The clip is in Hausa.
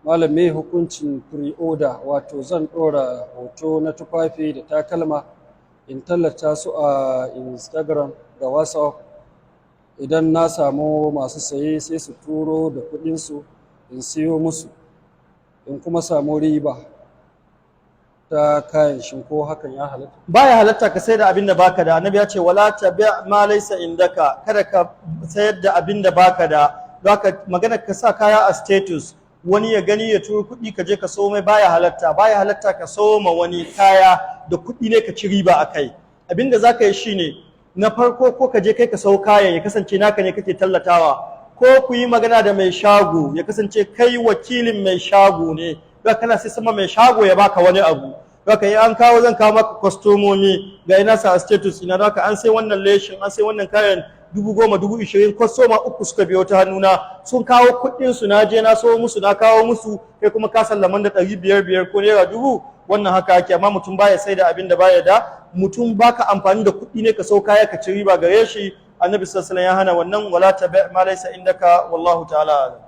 Malam, me hukuncin pre-order, wato zan ɗora hoto na tufafi da takalma in tallata su a Instagram da WhatsApp? Idan na samu masu saye, sai su turo da kuɗinsu in siyo musu, in kuma samu riba ta kayan. Shin ko hakan ya halatta? Baya halatta ka sai da abin da baka da. Annabi ya ce: "Wala tabi ma laysa indaka." Kada ka sayar da abin da baka da. Haka magana ka sa kaya a status, wani ya gani ya turo kuɗi ka je ka so mai, baya halatta. Baya halatta ka so ma wani kaya da kuɗi ne ka ci riba a kai. Abin da zaka yi shine, na farko, ko ka je kai ka sau kayan, ya kasance naka ne kake tallatawa, ko ku yi magana da mai shago, ya kasance kai wakilin mai shago ne. Don kana sai sama mai shago ya baka wani abu. Haka yi an kawo, zan kawo maka kwastomomi, ga ina sa a status ina haka, an sai wannan leshin, an sai wannan kayan 10,000, 20,000, kwastoma uku suka biyo ta hannuna, sun kawo kuɗin su, na je na so musu, na kawo musu, kai kuma ka sallaman da 500 500 ko ₦1,000. Wannan haka ake. Amma mutum baya sai da abin da baya da. Mutum baka amfani da kuɗi ne ka sau kaya ka ci riba gare shi. Annabi sallallahu alaihi wasallam ya hana wannan: "Wala tabi ma laysa indaka." Wallahu ta'ala a'lam.